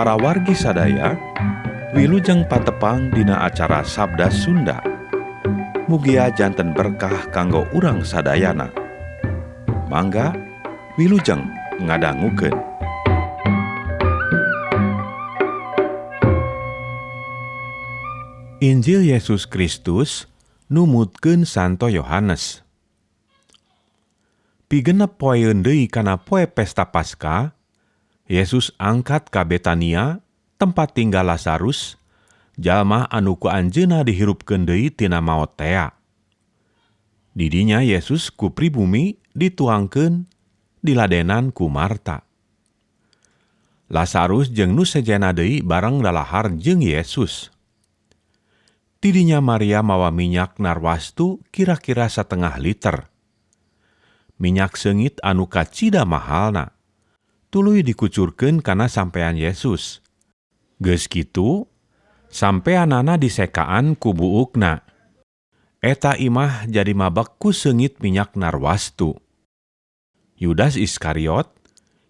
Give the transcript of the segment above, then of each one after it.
Parawargi sadaya, wilujeng patepang dina acara Sabda Sunda. Mugia janten berkah kanggo urang sadayana. Mangga wilujeng ngadangukeun. Injil Yesus Kristus numutkeun Santo Yohanes. Pigenep poeun deui kana poe pesta Paskah, Yesus angkat ka Betania, tempat tinggal Lazarus, jalma anu ku anjeunna dihirupkeun deui tina maot tea. Di dinya Yesus ku pribumi dituangkeun diladenan ku Marta. Lazarus jeung nu sejenna deui bareng lalahar jeung Yesus. Ti dinya Maria mawa minyak narwastu kira-kira satengah liter. Minyak seungit anu kacida mahalna. Tuluy dikucurkeun kana sampean Yesus. Geus kitu, sampeanana disekaan ku buukna. Eta imah jadi mabek ku seungit minyak narwastu. Yudas Iskariot,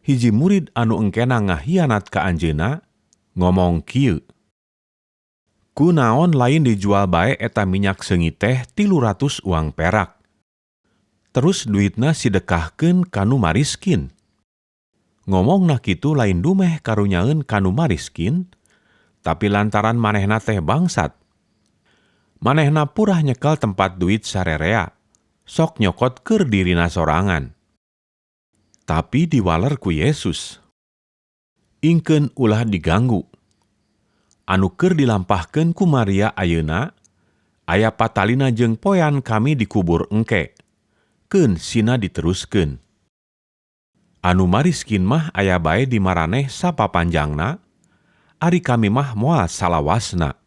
hiji murid anu engkena ngahianat ka anjeunna, ngomong kieu. Kunaon lain dijual bae eta minyak seungit teh 300 uang perak. Terus duitna sidekahkeun ka nu mariskin. Ngomongna kitu lain dumeh karunyaeun ka nu mariskin, tapi lantaran manehna teh bangsat. Manehna purah nyekel tempat duit sarerea, sok nyokot keur dirina sorangan. Tapi diwaler ku Yesus. Ingkeun ulah diganggu. Anu keur dilampahkeun ku Maria ayeuna, aya patalina jeung poean kami dikubur engke. Keun sina diteruskeun. Anu mariskin mah aya bae di maraneh sapapanjangna, ari kami mah moal salawasna.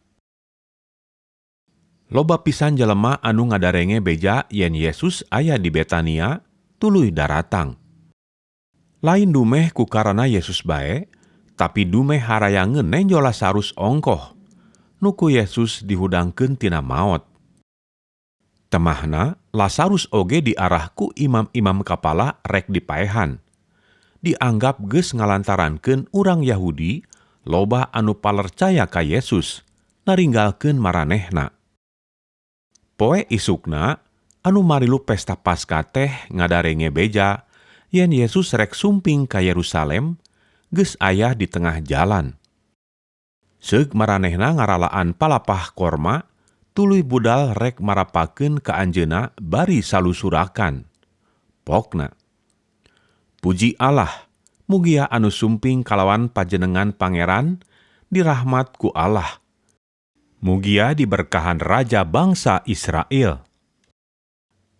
Loba pisan jelema anu ngadarenge beja yen Yesus aya di Betania, tuluy daratang. Lain dumeh ku karana Yesus bae, tapi dumeh harayangeun nenjo Lazarus ongkoh, nu ku Yesus dihudangkeun tina maot. Temahna, Lazarus oge diarah ku imam-imam kapala rek dipaehan. Dianggap geus ngalantarankeun urang Yahudi loba anu palercaya ka Yesus, naringgalkeun maranehna. Poe isukna, anu marilu pesta Paskah teh ngadarenge beja yen Yesus rek sumping ka Yerusalem, geus aya di tengah jalan. Seug maranehna ngaralaan palapah korma, tuluy budal rek marapakeun ka anjeunna bari salusurakan. Pokna, puji Allah, mugia anu sumping kalawan pajenengan pangeran dirahmat ku Allah. Mugia diberkahan raja bangsa Israel.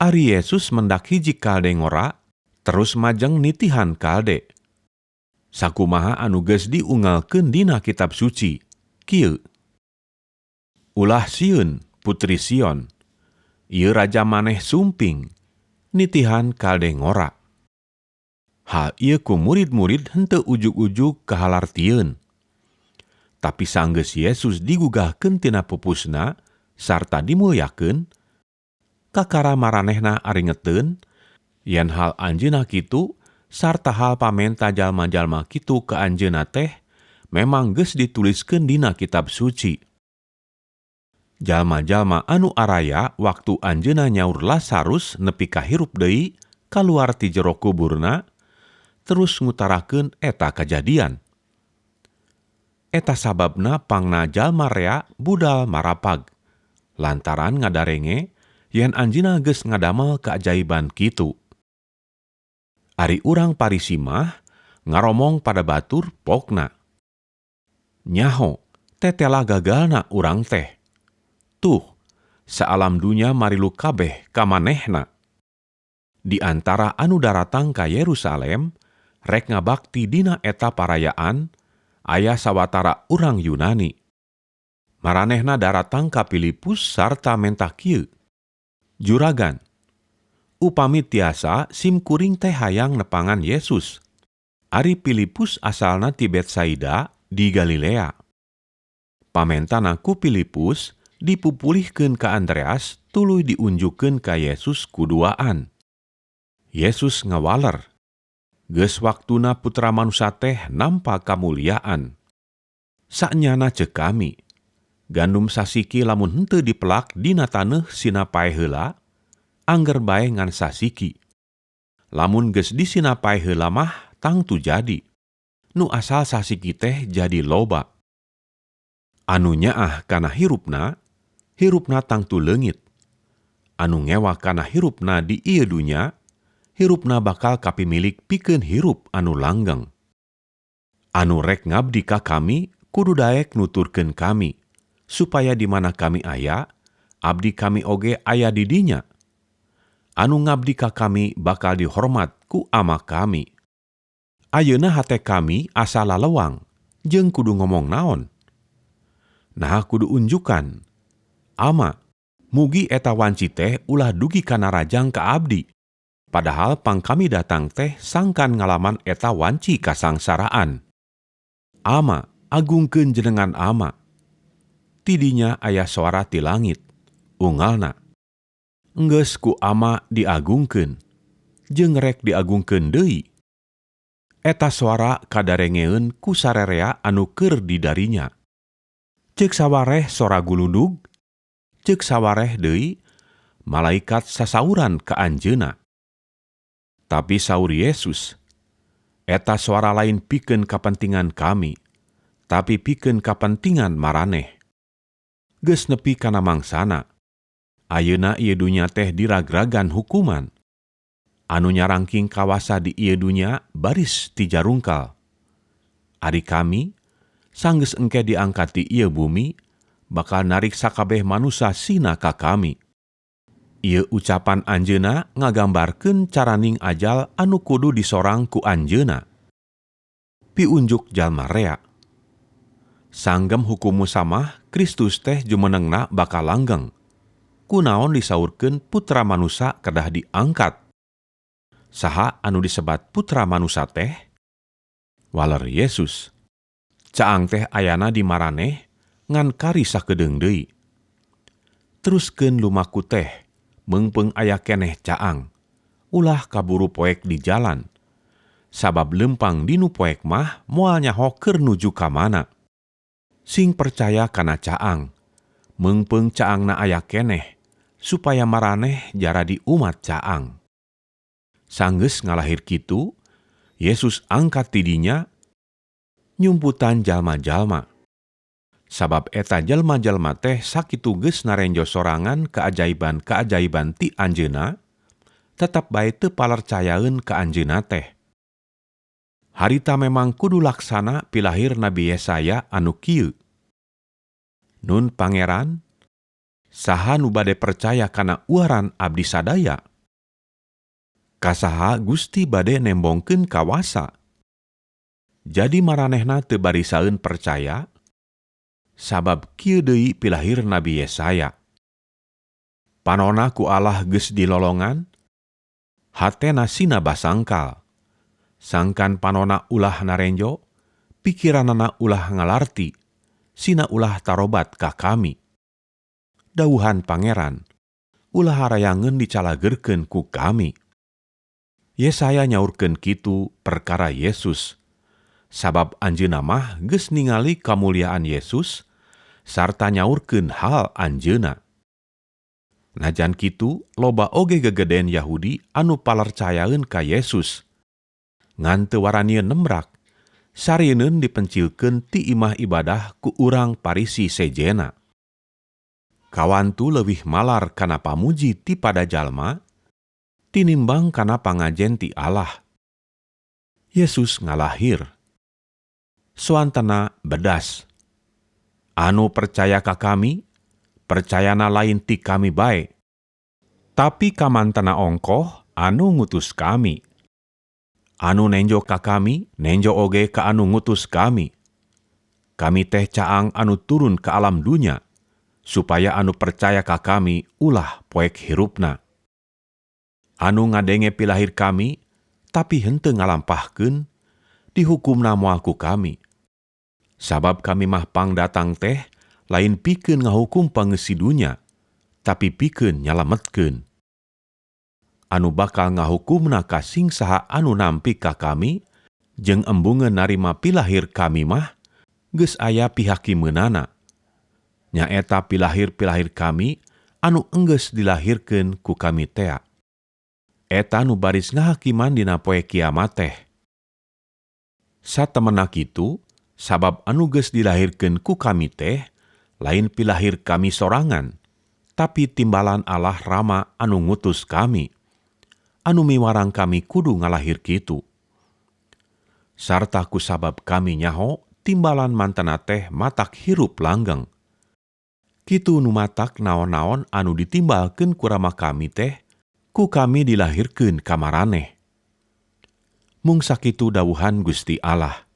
Ari Yesus mendak hiji kalde ngora, terus majeng nitihan kalde. Sakumaha anu geus diungalkeun dina kitab suci, kieu. Ulah sieun, putri Sion, ieu raja maneh sumping, nitihan kalde ngora. Hal ieu ku murid-murid henteu ujug-ujug kahalartieun. Tapi sanggeus Yesus digugahkeun tina pupusna sarta dimulyakeun, kakara maranehna aringeteun yen hal anjeunna kitu sarta hal pamenta jalma-jalma kitu ka anjeunna teh memang geus dituliskeun dina kitab suci. Jalma-jalma anu araya waktu anjeunna nyaur Lazarus nepi ka hirup deui kaluar ti jero kuburna, terus ngutarakeun eta kajadian. Eta sababna pangna jalma rea budal marapag, lantaran ngadarenge yen anjeunna geus ngadamel keajaiban kitu. Ari urang Parisi mah ngaromong pada batur pokna. Nyaho, tetela gagalna urang teh. Tuh, saalam dunya marilu kabeh ka manehna. Di antara anu daratang ka Yerusalem, rek ngabakti dina eta parayaan, aya sawatara urang Yunani. Maranehna daratang ka Filipus sarta mentah kieu. Juragan, upami tiasa sim kuring teh hayang nepangan Yesus. Ari Filipus asalna ti Betsaida di Galilea. Pamentana ku Filipus dipupulihkeun ka Andreas tuluy diunjukkeun ka Yesus kuduaan. Yesus ngawaler. Geus waktuna putra manusa teh nampa kamuliaan. Sanyana ceuk kami, gandum sasiki lamun henteu dipelak dina taneuh sina paeh heula, angger bae ngan sasiki. Lamun geus disina paeh heula mah tangtu jadi. Nu asal sasiki teh jadi loba. Anu nyaah kana hirupna, hirupna tangtu leungit. Anu ngewa kana hirupna di ieu dunya, hirupna bakal kapimilik pikeun hirup anu langgeng. Anu rek ngabdi ka kami kudu daek nuturkeun kami, supaya di mana kami aya, abdi kami oge aya di dinya. Anu ngabdi ka kami bakal dihormat ku Ama kami. Ayeuna hate kami asa lalewang, jeung kudu ngomong naon? Naha kudu unjukan. Ama, mugi eta wanci teh ulah dugi kana rajang ka abdi. Padahal pang kami datang teh sangkan ngalaman eta wanci kasangsaraan. Ama, agungkeun jenengan Ama. Tidinya aya suara ti langit, ungalna. Enggeus ku Ama diagungkeun, jeung rek diagungkeun deui. Eta suara kadarengeun ku sarerea anu keur di darinya. Ceuk sawareh sora guludug, ceuk sawareh deui malaikat sasauran ka anjeunna. Tapi saur Yesus, eta suara lain pikeun kapentingan kami, tapi pikeun kapentingan maraneh. Geus nepi kana mangsana. Ayeuna ieu dunya teh diragragan hukuman. Anu nyarangking kawasa di ieu dunya baris tijarungkal. Ari kami, sanggeus engke diangkat di ieu bumi, bakal narik sakabeh manusa sina ka kami. Ieu ucapan anjeunna ngagambarkeun caraning ajal anu kudu disorang ku anjeunna. Piunjuk jalma rea. Sanggem hukum Musa mah Kristus teh jumenengna bakal langgeng. Kunaon disaurkeun putra manusa kedah diangkat? Saha anu disebat putra manusa teh? Waler Yesus. Caang teh ayana di maraneh ngan kari sakedeung deui. Teruskeun lumaku teh, meungpeung aya keneh caang. Ulah kaburu poek di jalan. Sabab leumpang dinu poek mah moal nyaho keur nuju ka mana. Sing percaya kana caang, meungpeung caangna aya keneh, supaya maraneh jaradi umat caang. Sanggeus ngalahir kitu, Yesus angkat ti dinya, nyumputan jalma-jalma. Sabab eta jalma-jalma teh sakitu geus narenjo sorangan keajaiban-keajaiban ti anjeunna, tetep bae teu palercayaeun ka anjeunna teh. Harita memang kudu laksana pilahir Nabi Yesaya anu kieu. Nun Pangeran, saha nu bade percaya kana uaran abdi sadaya? Kasaha Gusti bade nembongkeun kawasa? Jadi maranehna teu barisaeun percaya? Sabab kieu deui pilahir Nabi Yesaya. Panona ku Allah geus dilolongan, hatena sina basangkal. Sangkan panona ulah narenjo, pikiranana ulah ngalarti, sina ulah tarobat ka kami. Dauhan Pangeran, ulah harayangeun dicalagerkeun ku kami. Yesaya nyaurkeun kitu perkara Yesus, sabab anjeunna mah geus ningali kamuliaan Yesus, sarta nyaurkeun hal anjeunna. Najan kitu, loba oge gegeden Yahudi anu palercayaeun ka Yesus. Ngan teu waranieun nemrak, sarieun dipencilkeun ti imah ibadah ku urang Parisi sejenna. Kawantu leuwih malar kana pamuji ti pada jalma, tinimbang kana pangajen ti Allah. Yesus ngalahir. Suantana bedas. Anu percaya ka kami, percayana lain ti kami bae. Tapi kamantena ongkoh anu ngutus kami. Anu nenjo ka kami, nenjo oge ka anu ngutus kami. Kami teh caang anu turun ke alam dunya, supaya anu percaya ka kami ulah poek hirupna. Anu ngadenge pilahir kami, tapi henteu ngalampahkeun, dihukumna moal ku kami. Sabab kami mah pangdatang teh lain pikeun ngahukum pangeusi dunya, tapi pikeun nyalametkeun. Anu bakal ngahukumna ka sing saha anu nampi ka kami, jeung embungeun narima pilahir kami mah, Geus aya pihakimeunana. Nyaeta pilahir-pilahir kami anu enggeus dilahirkeun ku kami tea. Eta nu baris ngahakiman dina poe kiamat teh. Satemena kitu, sabab anu geus dilahirkeun ku kami teh lain pilahir kami sorangan, tapi timbalan Allah Rama anu ngutus kami. Anu miwarang kami kudu ngalahir kitu. Sarta kusabab kami nyaho timbalan mantena teh matak hirup langgeng. Kitu nu matak naon-naon anu ditimbalkeun ku Rama kami teh, ku kami dilahirkeun ka maraneh. Mung sakitu dawuhan Gusti Allah.